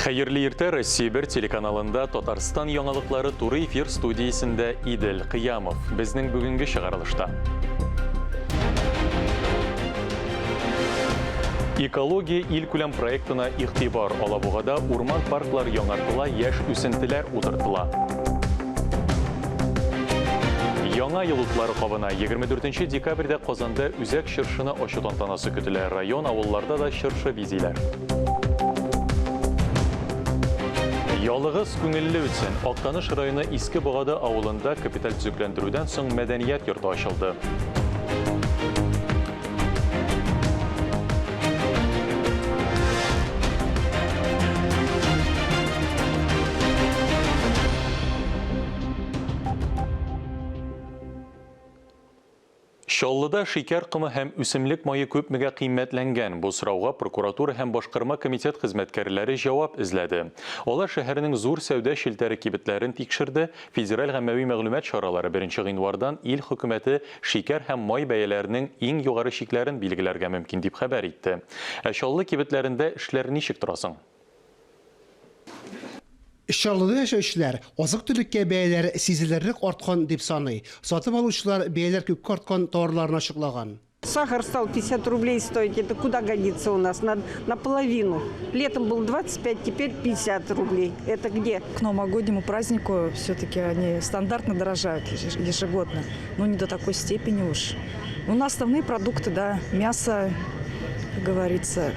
Хәерле иртә, Россия 1 телеканалында Татарстан яңалыклары туры эфир студиясендә Идел Кыямов. Безнең бүгенге чыгарылышта. Экология илкүләм проектына игътибар. Алабугада урман парклар яңартыла, яшь үсентеләр утыртыла. Яңа ел утлары кабына. 24 декабрьдә Казанда үзәк чыршыны ачу тантанасы көтелә. Район, авылларда да чыршы бизиләр. Ялыгыз күңелле үтсен. Актаныш районы Иске Богады авылында капиталь төзекләндерүдән соң мәдәният йорты ачылды. Чаллыда шикәр комы һәм үсемлек мае күпмегә кыйммәтләнгән? Бу сорауга прокуратура һәм башкарма комитет хезмәткәрләре җавап эзләде. Алар шәһәрнең зур сәүдә челтәре кибетләрен тикшерде. Федераль гаммәви мәгълүмат чаралары беренче гыйнвардан ил хөкүмәте шикәр һәм май бәяләренең иң югары чикләрен билгеләргә мөмкин дип хәбәр итте. Ә Чаллы кибетләрендә эшләр ничек тора соң? Чаллыда яшәүчеләр азык-төлеккә бәяләр сизелерлек арткан дип саный. Сатып алучылар бәяләр күпкә арткан товарларны ачыклаган. Сахар стал 50 рублей стоить, это куда годится у нас? На, наполовину. Летом был 25, теперь 50 рублей. Это где? К новогоднему празднику все-таки они стандартно дорожают ежегодно, но не до такой степени уж. У нас основные продукты, да, мясо, как говорится,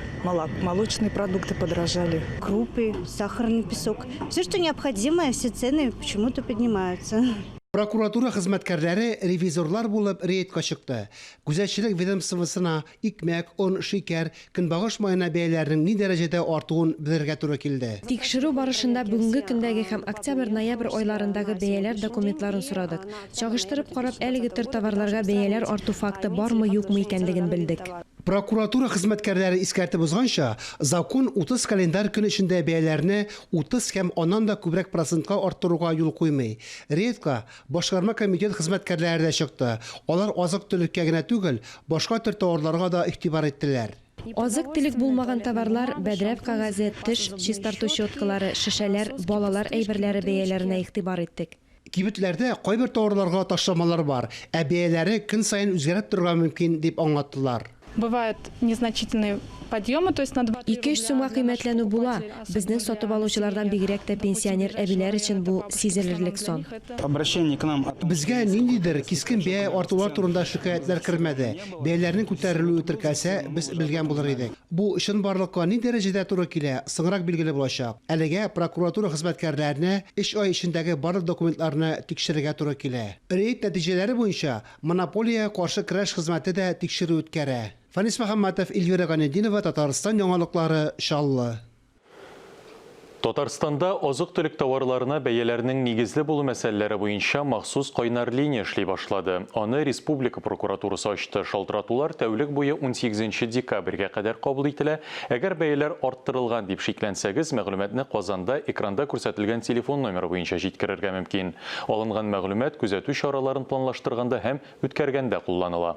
молочные продукты подорожали. Крупы, сахарный песок. Все, что необходимое, все цены почему-то поднимаются. Прокуратура хезмәткәрләре ревизорлар булып рейдка чыкты. Күзәтчелек ведомствосына икмәк, он, шикәр, көнбагыш маена бәяләренең ни дәрәҗәдә артуын белергә туры килде. Тикшерү барышында бүгенге көндәге һәм октябрь-ноябрь айларындагы бәяләр документларын сорадык. Чагыштырып карап, әлеге төр товарларга бәяләр арту факты бармы-юкмы икәнлеген белдек. Прокуратура хезмәткәрләре искәртеп узганча, закон 30 календарь көн эчендә бәяләрне 30 һәм аннан да күбрәк процентка арттыруга юл куймый. Рейдка Башкарма комитет хезмәткәрләре дә чыкты. Алар азык-төлеккә генә түгел, башка төр товарларга да игътибар иттеләр. Азык-төлек булмаган товарлар, бәдрәф кәгазе, теш чистарту щеткалары, шешәләр, балалар әйберләре бәяләренә игътибар иттек. Кибетләрдә кайбер товарларга ташламалар бар, ә бәяләре көн саен үзгәреп торырга мөмкин, дип аңлаттылар. Бывают незначительные подъемы, то есть на два-три Ике-өч рубля сумга для наших кыйммәтләнү була. покупателей, особенно Безнең для сатып алучылардан бигрәк тә пенсионер покупателей әбиләр пожилых, өчен бу в основном сизелерлек для сан. них это Обращение к нам о том, что Безгә есть ниндидер какой-то кискен бәя артулар турында шикаятьләр кермәде. Бәяләрнең күтәрелүе теркәлсә, без белгән булыр идек. Бу чынбарлыкка ни дәрәҗәдә туры килә, соңрак билгеле булачак. Әлегә прокуратура хезмәткәрләренә өч ай эчендәге барлык документларны тикшерергә туры килә. Рейд нәтиҗәләре буенча монополиягә каршы көрәш хезмәте дә тикшерү үткәрә. Фәнис Мөхәммәтов, Эльвира Ганетдинова, Татарстан яңалыклары, Чаллы. Татарстанда азык-төлек товарларына бәяләрнең нигезле булу мәсьәләләре буенча махсус кайнар линия эшли башлады. Аны республика прокуратурасы ачты. Шалтыратулар тәүлек буе 18 декабрьгә кадәр кабул ителә. Әгәр бәяләр арттырылган дип шикләнсәгез, мәгълүматны Казанда экранда күрсәтелгән телефон номеры буенча җиткерергә мөмкин. Алынган мәгълүмат күзәтү чараларын планлаштырганда һәм үткәргәндә кулланыла.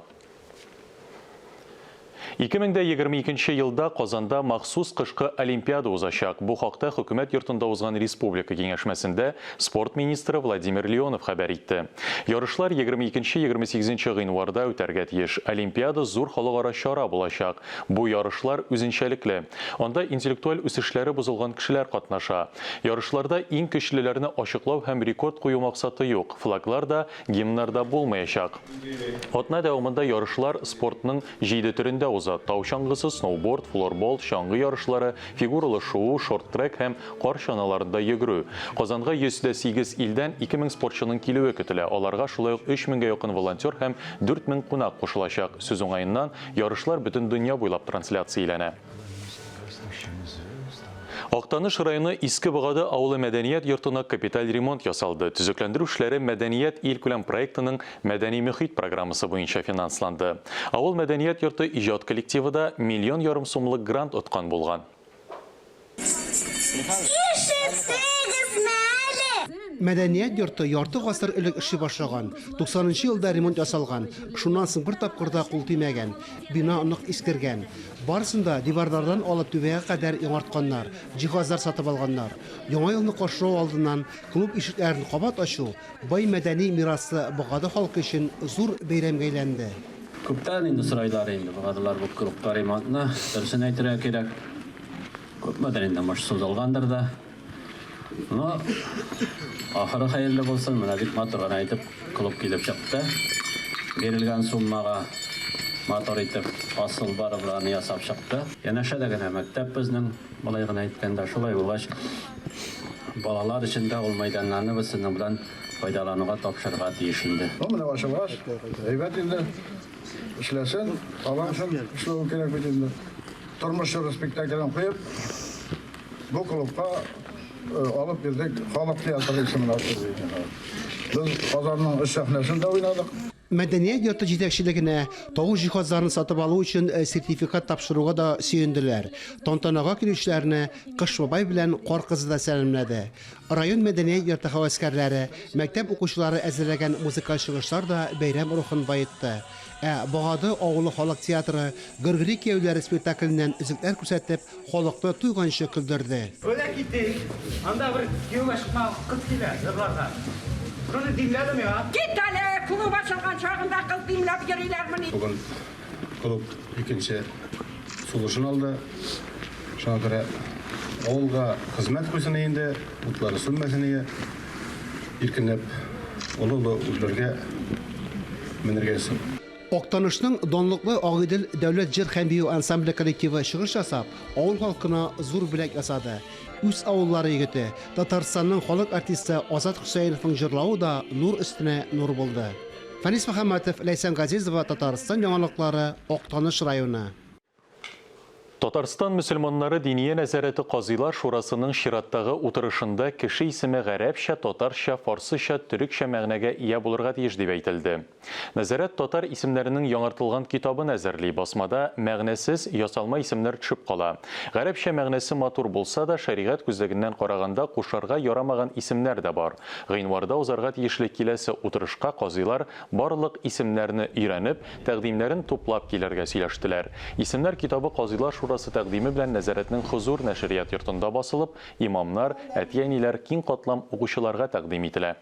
2022 елда Казанда махсус кышкы Олимпиада узачак. Бу хакта хөкүмәт йортында узган республика киңәшмәсендә спорт министры Владимир Леонов хәбәр итте. Ярышлар 22-28 гыйнварда үтәргә тиеш. Олимпиада зур халыкара чара булачак. Бу ярышлар үзенчәлекле. Анда интеллектуаль үсешләре бозылган кешеләр катнаша. Ярышларда иң көчлеләрне ачыклау һәм рекорд кую максаты юк. Флаглар да, гимннар да булмаячак. Атна дәвамында ярышлар спортның җиде төрендә уза, тау чаңгысы, сноуборд, флорбол, чаңгы ярышлары, фигуралы шуу, шорт-трек һәм кар чаналарында йөгерү. Казанга 108 илдән 2000 спортчының килүе көтелә, аларга шулай ук 3000 гә якын волонтер һәм 4000 кунак кушылачак. Сүз уңаеннан, ярышлар бөтен дөнья буйлап трансляцияләнә. Актаныш районы Иске Богады авылы мәдәният йортына капиталь ремонт ясалды. Төзекләндерү эшләре Мәдәният илкүләм проектының Мәдәни мөхит программасы буенча финансланды. Авыл мәдәният йорты иҗат коллективы да миллион ярым сумлык грант откан булган. Ишеттегезме әле? Мәдәният йорты ярты гасыр элек эшли башлаган. 90 нчы елда ремонт ясалган, шуннан соң бер тапкыр да кул тимәгән. Бина нык искергән. Барысын да диварлардан алып түбәгә кадәр яңартканнар, җиһазлар сатып алганнар. Яңа елны каршылау алдыннан клуб ишекләрен кабат ачу бай мәдәни мираслы Богады халкы өчен зур бәйрәмгә әйләнде. Күптән инде сорыйлар инде богадылар бу клубка ремонтны. Дөресен әйтергә кирәк, күпмедер инде может сузылгандыр да. Ну, ахыры хәерле булсын. Менә бик матур гына итеп клуб килеп чыкты. Бирелгән суммага матур итеп асыл барыбер аны ясап чыкты. Янәшәдә генә мәктәп безнең, болай гына әйткәндә, шулай булгач, балалар өчен дә ул мәйданнарны без сезнең белән файдалануга тапшырырга тиеш инде. Ну, менә ачылгач, әйбәт инде. Эшләсен, алар өчен эшләве кирәк бит инде. Тормыш җыры спектаклен куеп, бу клубка алып бирдек, халык театры исемен ачтык. Без Казанның өч сәхнәсендә уйнадык. Мәдәният йорты җитәкчелегенә тавыш җиһазларын сатып алу өчен сертификат тапшыруга да сөенделәр. Тантанага килүчеләрне Кыш бабай белән Кар кызы да сәламләде. Район мәдәният йорты һәвәскәрләре, мәктәп укучылары әзерләгән музыкаль чыгышлар да бәйрәм рухын баетты. Ә Богады авылы халык театры Гөргөри кияүләре спектакленнән өзекләр күрсәтеп, халыкны туйганчы көлдерде. Кая китик? Анда бер кияүгә чыкмаган кыз килә җырларга. Шуны димләде миңа. Кит әле, клуб ачылган чагында кыз димләп йөриләрмени? Бүген клуб икенче сулышын алды. Шуңа күрә авылга хезмәт куйсын инде, утлары сүнмәсен ие. Иркенләп олы-олы үрләргә менергә язсын. Актанышның данлыклы Агыйдел дәүләт җыр һәм бию ансамбле коллективы чыгыш ясап, авыл халкына зур бүләк ясады. Үз авыллары егете, Татарстанның халык артисты Азат Хөсәеновның җырлавы да нур өстенә нур булды. Фәнис Мөхәммәтов, Ләйсән Газизова, Татарстан яңалыклары, Актаныш районы. Татарстан мөселманнары Диния нәзарәте Казыйлар шурасының чираттагы утырышында кеше исеме гарәпчә, татарча, фарсыча, төрекчә мәгънәгә ия булырга тиеш дип әйтелде. Нәзарәт татар исемнәренең яңартылган китабын әзерли. Басмада мәгънәсез, ясалма исемнәр төшеп кала. Гарәпчә мәгънәсе матур булса да, шәригать күзлегеннән караганда кушарга ярамаган исемнәр дә бар. Гыйнварда узарга тиешле киләсе утырышка казыйлар барлык исемнәрне өйрәнеп, Тәкъдимнәрен туплап килергә сөйләштеләр. Исемнәр китабы Казыйлар шурасы тәкъдиме белән нәзарәтнең Хозур нәшрият йортында басылып, имамнар, әти-әниләр, киң катлам укучыларга тәкъдим ителә.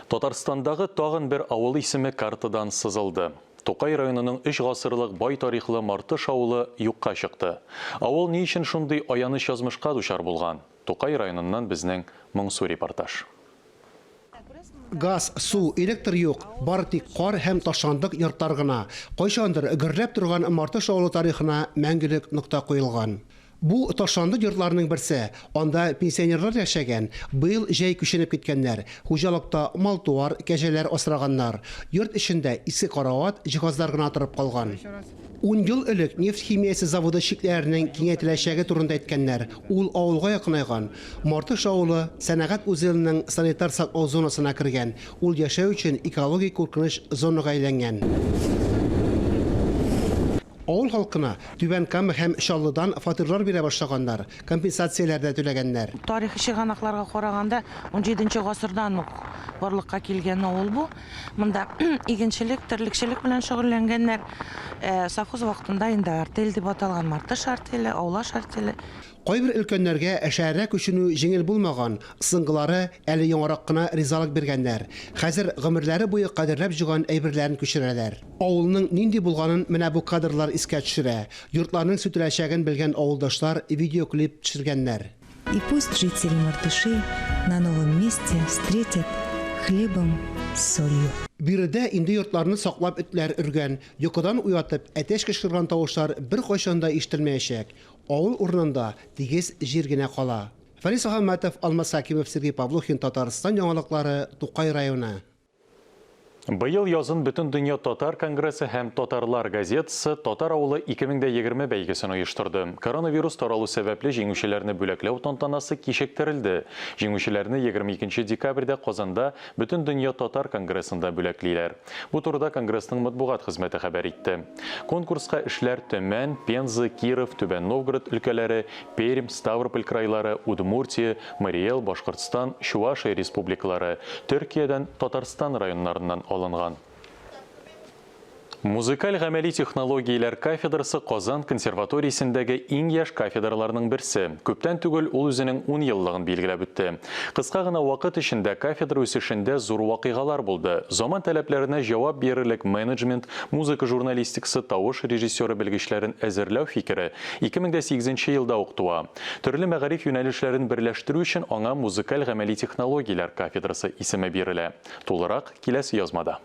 Татарстандагы тагын бер авыл исеме картадан сызылды. Тукай районының өч гасырлык бай тарихлы Мартыш авылы юкка чыкты. Авыл ни өчен шундый аяныч язмышка дучар булган? Тукай районыннан безнең моңсу репортаж. Газ, су, электр юк, бары тик кар һәм ташландык йортлар гына. Кайчандыр гөрләп торган Мартыш авылы тарихына мәңгелек нокта куелган. Бу ташландык йортларның берсе. Анда пенсионерлар яшәгән, быел җәй күченеп киткәннәр. Хуҗалыкта мал-туар, кәҗәләр асраганнар. Йорт эчендә иске карават, җиһазлар гына торып калган. Ун ел элек нефть химиясе заводы чикләренең киңәйтеләчәге турында әйткәннәр. Ул авылга якынайган. Мартыш авылы сәнәгать узелының санитар саклау зонасына кергән. Ул яшәү өчен экологик куркыныч зонага әйләнгән. Авыл халкына Түбән Кама һәм Чаллыдан фатирлар бирә башлаганнар, компенсацияләр дә түләгәннәр. Тарихи чыганакларга караганда, унҗиденче гасырдан ук барлыкка килгән авыл бу. Монда игенчелек, терлекчелек белән шөгыльләнгәннәр. Ә совхоз вакытында инде артель дип аталган Мартыш артеле, Аулаш артеле. Кайбер өлкәннәргә шәһәргә күченү җиңел булмаган, соңгылары әле яңарак кына ризалык биргәннәр. Хәзер гомерләре буе кадерләп җыйган әйберләрен күчерәләр. Авылның нинди булганын менә бу кадрлар искә төшерә. Йортларның сүтеләчәген белгән авылдашлар видеоклип төшергәннәр. И пусть жители Мартышей на новом месте встретят хлебом с солью. Биредә инде йортларны саклап этләр өргән, йокыдан уятып, әтәч кычкырган тавышлар беркайчан да ишетелмәячәк. Авыл урынында тигез җир генә кала. Фәнис Мөхәммәтов, Алмаз Хәкимов, Сергей Павлухин, Татарстан яңалыклары, Тукай районы. Быел язын Бөтендөнья татар конгрессы һәм Татарлар газетасы Татар авылы 2020 бәйгесен оештырды. Коронавирус таралу сәбәпле җиңүчеләрне бүләкләү тантанасы кичектерелде. Җиңүчеләрне 22 декабрьдә Казанда Бөтендөнья татар конгрессында бүләклиләр. Бу турыда конгрессның матбугат хезмәте хәбәр итте. Конкурска эшләр Төмән, Пенза, Киров, Түбән Новгород өлкәләре, Пермь, Ставрополь крайлары, Удмуртия, Марий Эл, Башкортстан, Чувашия республикалары, Төркиядән Татарстан районнарыннан алынган. Музыкаль-гамәли технологияләр кафедрасы Казан консерваториясендәге иң яшь кафедраларның берсе. Күптән түгел ул үзенең ун еллыгын билгеләп үтте. Кыска гына вакыт эчендә кафедра үсешендә зур вакыйгалар булды. Заман таләпләренә җавап бирерлек менеджмент, музыка журналистикасы, тавыш режиссеры белгечләрен әзерләү фикере 2008 нче елда ук туа. Төрле мәгариф юнәлешләрен берләштерү өчен аңа музыкаль-гамәли технологияләр кафедрасы исеме бирелә. Тулырак, киләсе язмада.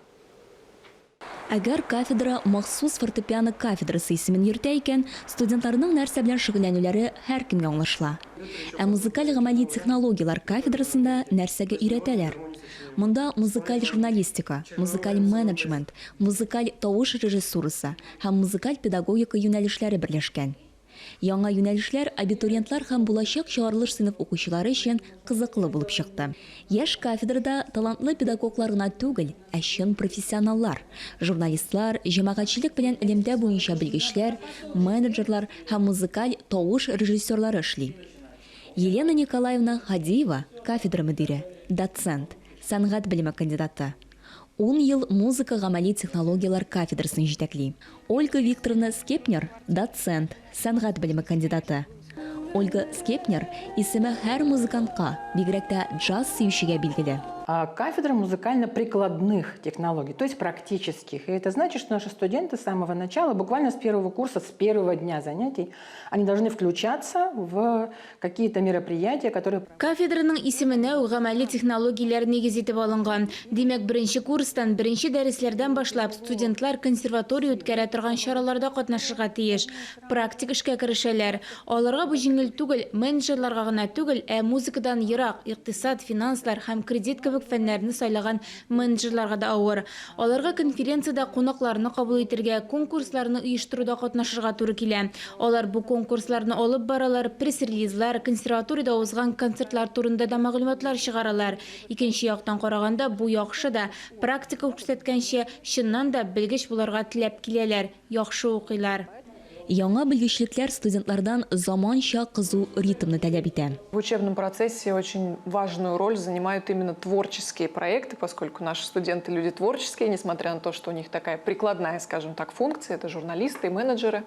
Әгәр кафедра махсус фортепиано кафедрасы исемен йөртә икән, студентларның нәрсә белән шөгыльләнүләре һәркемгә аңлашыла. Ә музыкаль-гамәли технологияләр кафедрасында нәрсәгә өйрәтәләр? Монда музыкаль журналистика, музыкаль менеджмент, музыкаль тавыш режиссурасы һәм музыкаль педагогика юнәлешләре берләшкән. Яңа юнәлешләр абитуриентлар һәм булачак чыгарылыш сыйныф укучылары өчен кызыклы булып чыкты. Яшь кафедрада талантлы педагоглар гына түгел, ә чын профессионаллар, журналистлар, җәмәгатьчелек белән элемтә буенча белгечләр, менеджерлар һәм музыкаль тавыш режиссерлары эшли. Елена Николаевна Һадиева, кафедра мөдире, доцент, сәнгать белеме кандидаты. Ун ел музыка-гамәли технологияләр кафедрасын җитәкли. Ольга Викторовна Скепнер, доцент, сәнгать белеме кандидаты. Ольга Скепнер исеме һәр музыкантка, бигрәк тә джаз сөючегә билгеле. Кафедра музыкально-прикладных технологий, то есть практических. И это значит, что наши студенты с самого начала, буквально с первого курса, с первого дня занятий, они должны включаться в какие-то мероприятия, которые... Кафедраның исеменә үк гамәли технологияләр нигез итеп алынган. Димәк, беренче курстан, беренче дәресләрдән башлап, студентлар консерватория үткәрә торган чараларда катнашырга тиеш. Практик эшкә керешәләр. Аларга бу җиңел түгел, менеджерларга гына түгел, ә музыкадан ерак, икътисад, финанслар һәм кредит кебек фәннәрне сайлаган менеджерларга да авыр. Аларга конференциядә кунакларны кабул итергә, конкурсларны оештыруда катнашырга туры килә. Алар бу конкурсларны алып баралар, пресс-релизлар, консерваториядә узган концертлар турында да мәгълүматлар чыгаралар. Икенче яктан караганда, бу яхшы да. Практика күрсәткәнчә, чыннан да белгеч булырга теләп киләләр, яхшы укыйлар. Яңа белгечлекләр студентлардан заманча кызу ритмны таләп итә. В учебном процессе очень важную роль занимают именно творческие проекты, поскольку наши студенты люди творческие, несмотря на то, что у них такая прикладная, скажем так, функция, это журналисты и менеджеры.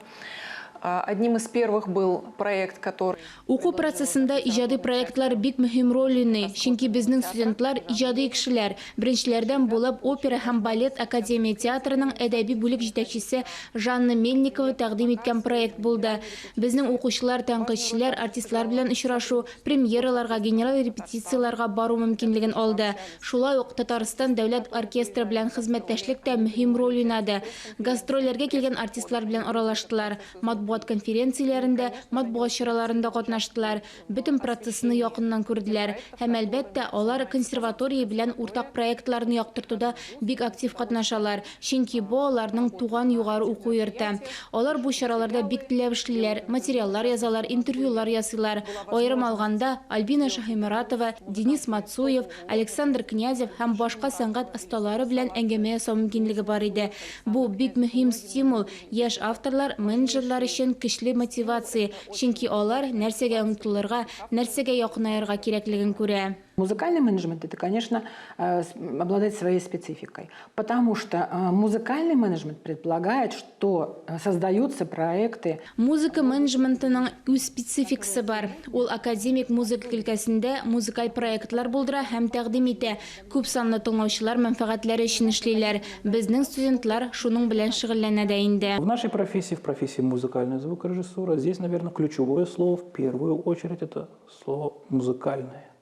Одним из первых был проект, который... Уку процессында иҗади проектлар бик мөһим роль уйный, чөнки безнең студентлар иҗади кешеләр. Беренчеләрдән булып Опера һәм балет академия театрының әдәби бүлек җитәкчесе Жанна Мельникова тәкъдим иткән проект булды. Безнең укучылар тәнкыйтьчеләр, артистлар белән очрашу, премьераларга, генераль репетицияләргә бару мөмкинлеген алды. Шулай ук Татарстан дәүләт оркестры белән хезмәттәшлек тә мөһим роль уйнады. Гастрольләргә килгән артистлар белән аралаштылар. Матбугат конференцияләрендә, матбугат чараларында катнаштылар, бөтен процессны якыннан күрделәр. Һәм, әлбәттә, алар консерватория белән уртак проектларны яктыртуда бик актив катнашалар, чөнки бу аларның туган югары уку йорты. Алар бу чараларда бик теләп эшлиләр, материаллар язалар, интервьюлар ясыйлар. Аерым алганда, Альбина Шаһиморатова, Денис Мацуев, Александр Князев һәм башка сәнгать осталары белән әңгәмә ясау мөмкинлеге бар иде. Бу бик мөһим стимул, яшь авторлар, менеджерлар өчен көчле мотивация, чөнки алар нәрсәгә омтылырга, нәрсәгә якынаерга кирәклеген күрә. Музыкальный менеджмент это, конечно, э, обладает своей спецификой, потому что э, музыкальный менеджмент предполагает, что э, создаются проекты. Музыка менеджментының үз спецификасы бар. Ул академик музыка өлкәсендә музыкаль проектлар булдыра һәм тәкъдим итә. Күп санлы тыңлаучылар мәнфәгатьләре өчен эшлиләр. Безнең студентлар шуның белән шөгыльләнә дә инде. В нашей профессии, в профессии музыкальная звукорежиссура, здесь, наверное, ключевое слово в первую очередь это слово музыкальное.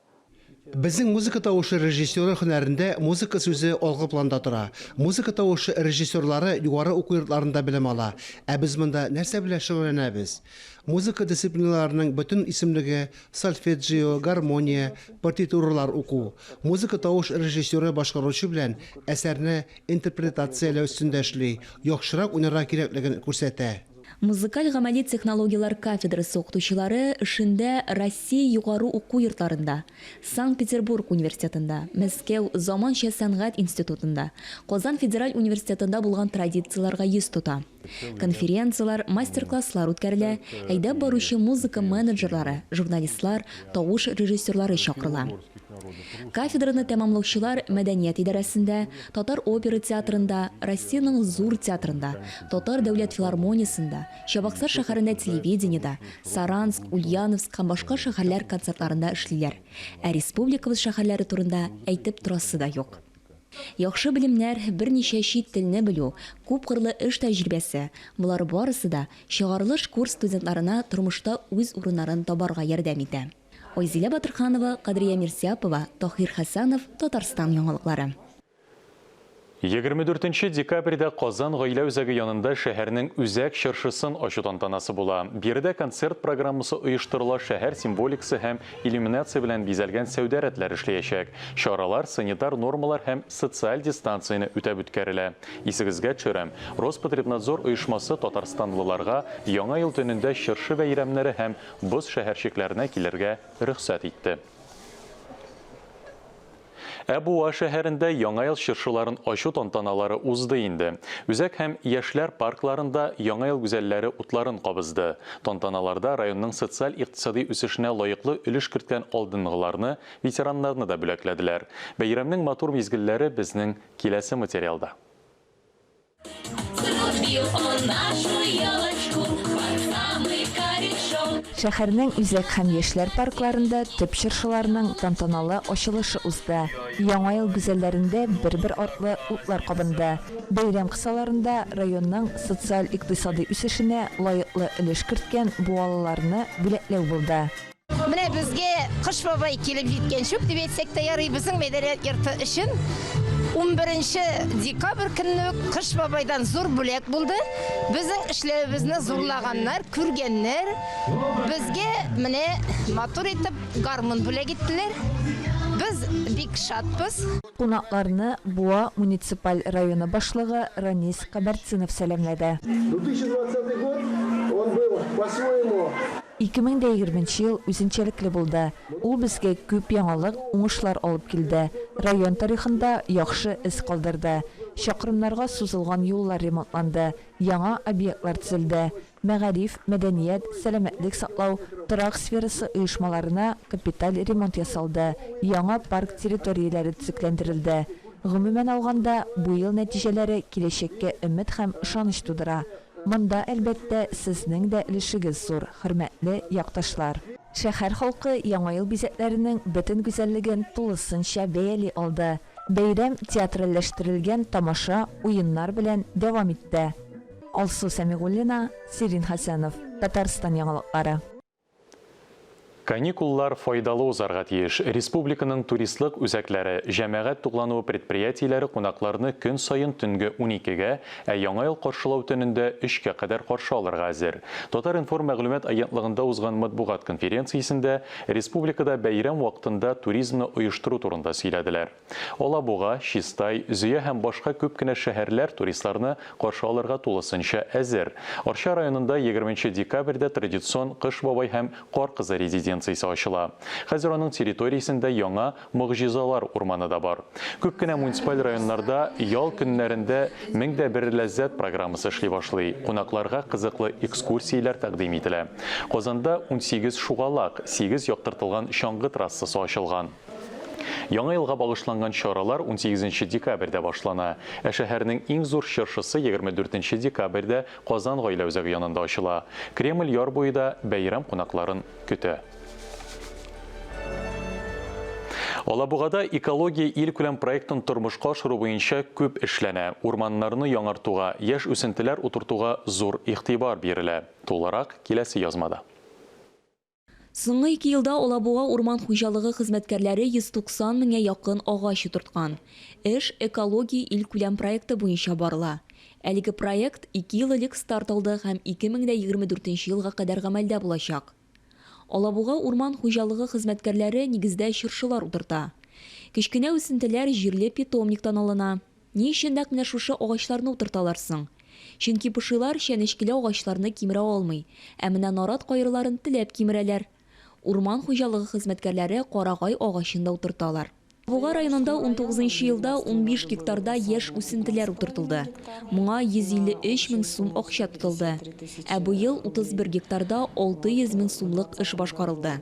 Безнең музыка тавышы режиссеры һөнәрендә музыка сүзе алгы планда тора. Музыка тавышы режиссерлары югары уку йортларында белем ала. Ә без монда нәрсә белән шөгыльләнәбез? Музыка дисциплиналарының бөтен исемлеге, сольфеджио, гармония, партитуралар уку. Музыка тавыш режиссеры башкаручы белән әсәрне интерпретацияләү өстендә эшли, яхшырак уйнарга кирәклеген күрсәтә. Музыкаль-гамәли технологияләр кафедрасы укытучылары эшендә Россия югары уку йортларында, Санкт-Петербург университетында, Мәскәү заманча сәнгать институтында, Казан федераль университетында булган традицияләргә йөз тота. Конференцияләр, мастер-класслар үткәрелә, әйдәп баручы музыка менеджерлары, журналистлар, тавыш режиссерлары чакырыла. Кафедраны тәмамлаучылар мәдәният идарәсендә, Татар опера театрында, Россиянең Зур театрында, Татар дәүләт филармониясендә, Чабаксар шәһәрендә телевидениедә, Саранск, Ульяновск һәм башка шәһәрләр концертларында эшлиләр. Ә республикабыз шәһәрләре турында әйтеп торасы да юк. Яхшы белемнәр, берничә чит телне белү, күпкырлы эш тәҗрибәсе, болар барысы да чыгарылыш курс студентларына тормышта үз урыннарын табарга ярдәм итә. Айзилә Батырханова, Кадрия Мирсяпова, Таһир Хәсәнов, Татарстан яңалыклары. 24 нче декабрьдә Казан гаилә үзәге янында шәһәрнең үзәк чыршысын ачу тантанасы була. Биредә концерт программасы оештырыла, шәһәр символикасы һәм иллюминация белән бизәлгән сәүдә рәтләре эшләячәк. Чаралар санитар нормалар һәм социаль дистанцияне үтәп үткәрелә. Исегезгә төшерәм, Роспотребнадзор оешмасы татарстанлыларга Яңа ел төнендә чыршы бәйрәмнәре һәм боз шәһәрчекләренә килергә рөхсәт итте. Ә Буа шәһәрендә Яңа ел чыршыларын ачу тантаналары узды инде. Үзәк һәм Яшьләр паркларында Яңа ел гүзәлләре утларын кабызды. Тантаналарда районның социаль-икътисади үсешенә лаеклы өлеш керткән алдынгыларны, ветераннарны да бүләкләделәр. Бәйрәмнең матур мизгелләре безнең киләсе материалда. Шәһәрнең Үзәк һәм Яшьләр паркларында төп чыршыларның тантаналы ачылышы узды. Яңа ел гүзәлләрендә бер-бер артлы утлар кабынды. Бәйрәм кысаларында районның социаль-икътисадый үсешенә лаеклы өлеш керткән буалыларны бүләкләү булды. Менә безгә Кыш бабай килеп җиткәнче үк дип әйтсәк тә ярый, безнең мәдәният йорты өчен 11 декабрь көнне үк Кыш бабайдан зур бүләк булды. Безнең эшләвебезне зурлаганнар, күргәннәр. Безгә менә матур итеп гармун бүләк иттеләр. Без бик шатбыз. Кунакларны Буа муниципаль районы башлыгы Ранис Кабартдинов сәламләде. 2020 год, он был по-своему. 2020 нче ел үзенчәлекле булды. Ул безгә күп яңалык, уңышлар алып килде, район тарихында яхшы эз калдырды. Чакрымнарга сузылган юллар ремонтланды, яңа объектлар төзелде. Мәгариф, мәдәният, сәламәтлек саклау, торак сферасы оешмаларына капиталь ремонт ясалды, яңа парк территорияләре төзекләндерелде. Гомумән алганда, бу ел нәтиҗәләре киләчәккә өмет һәм ышаныч тудыра. Монда, әлбәттә, сезнең дә өлешегез зур, хөрмәтле якташлар. Шәһәр халкы Яңа ел бизәкләренең бөтен гүзәллеген тулысынча бәяли алды. Бәйрәм театральләштерелгән тамаша, уеннар белән дәвам итте. Алсу Сәмигуллина, Сирин Хәсәнов, Татарстан яңалыклары. Каникуллар файдалы узарга тиеш. Республиканың туристлык үзәкләре, җәмәгать туклануы предприятиеләре кунакларны көн саен төнге уникегә, ә Яңа ел каршылау төнендә өчкә кадәр каршы алырга әзер. Татар-информ мәгълүмат агентлыгында узган матбугат конференциясендә республикада бәйрәм вакытында туризмны оештыру турында сөйләделәр. Алабуга, Чистай, Зөя һәм башка күп кенә шәһәрләр туристларны каршы алырга тулысынча әзер. Арча районында егерменче декабрьдә традицион Кыш бабай һәм Кар кызы резиденциясе ачыла. Хәзер аның территориясендә яңа Могҗизалар урманы да бар. Күп кенә муниципаль районнарда ял көннәрендә 1001 ләззәт программасы эшли башлый, кунакларга кызыклы экскурсияләр тәкъдим ителә. Казанда 18 шугалак, сигез яктыртылган чаңгы трассасы ачылган. Яңа елга багышланган чаралар унсигезенче декабрьдә башлана. Ә шәһәрнең иң зур чыршысы егерме дүртенче декабрьдә Казан гаилә үзәге янында ачыла. Кремль яр буе да бәйрәм кунакларын көтә. Алабугада Экология илкүләм проектын тормышка ашыру буенча күп эшләнә. Урманнарны яңартуга, яшь үсентеләр утыртуга зур игътибар бирелә. Тулырак киләсе язмада. Соңгы ике елда Алабуга урман хуҗалыгы хезмәткәрләре 190 меңгә якын агач утырткан. Эш Экология илкүләм проекты буенча барыла. Әлеге проект ике ел элек старт алды һәм 2024 елга кадәр гамәлдә булачак. Алабуга урман хуҗалыгы хезмәткәрләре нигездә чыршылар утырта. Кечкенә үсентеләр җирле питомниктан алына. Ни өчен нәкъ менә шушы агачларны утырталар соң? Чөнки пошилар чәнечкеле агачларны кимерә алмый, ә менә нарат каерыларын теләп кимерәләр. Урман хуҗалыгы хезмәткәрләре карагай агачын да утырталар. Буа районында унтугызынчы елда 15 гектарда яшь үсентеләр утыртылды. Моңа 153 мең сум акча тотылды. Ә быел 31 гектарда 600 мең сумлык эш башкарылды.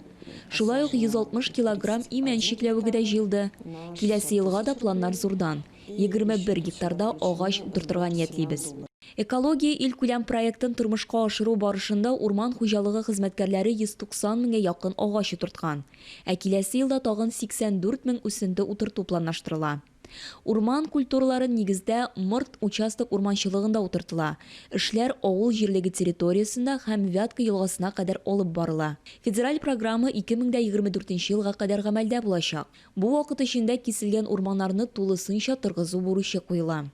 Шулай ук 160 килограмм имән чикләвеге дә җыелды. Киләсе елга да планнар зурдан. 21 гектарда агач утыртырга ниятлибез. Экология илкүләм проектын тормышка ашыру барышында урман хуҗалыгы хезмәткәрләре 190 меңгә якын агач утырткан. Ә киләсе елда тагын 84 мең үсенте утырту планлаштырыла. Урман культуралары нигездә Морт участок урманчылыгында утыртыла. Эшләр авыл җирлеге территориясендә һәм Вятка елгасына кадәр алып барыла. Федераль программа 2024 елга кадәр гамәлдә булачак. Бу вакыт эчендә киселгән урманнарны тулысынча торгызу бурычы куела.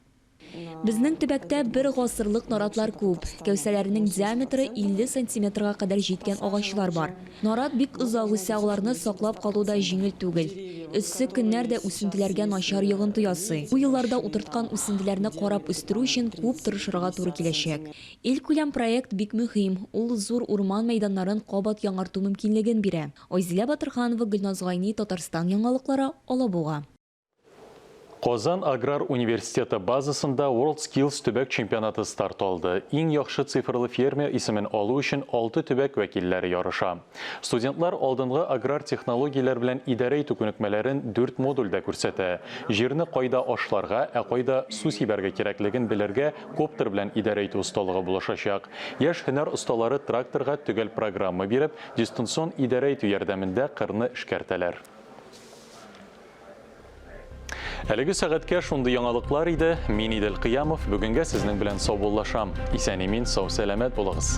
Безнең төбәктә бер гасырлык наратлар күп. Кәүсәләренең диаметры 50 сантиметрга кадәр җиткән агачлар бар. Нарат бик озак үсә, аларны саклап калу да җиңел түгел. Эссе көннәр дә үсентеләргә начар йогынты ясый. Бу елларда утырткан үсентеләрне карап үстерү өчен күп тырышырга туры киләчәк. Илкүләм проект бик мөһим, ул зур урман мәйданнарын кабат яңарту мөмкинлеген бирә. Айзилә Батырханова, Гөлназ Гайни, Татарстан яңалыклары, Алабуга. Казан аграр университеты базасында WorldSkills төбәк чемпионаты старт алды. Иң яхшы цифрлы фермер исемен алу өчен алты төбәк вәкилләре ярыша. Студентлар алдынгы аграр технологияләр белән идарә итү күнекмәләрен дүрт модульдә күрсәтә. Җирне кайда ашларга, ә кайда су сибәргә кирәклеген белергә коптер белән идарә итү осталыгы булышачак. Яшь һөнәр осталары тракторга төгәл программа биреп, дистанцион идарә итү ярдәмендә кырны эшкәртәләр. Әлеге сәгатькә шундый яңалыклар иде. Мин Идел Кыямов, бүгенгә сезнең белән саубуллашам. Исән-имин, сау-сәламәт булыгыз.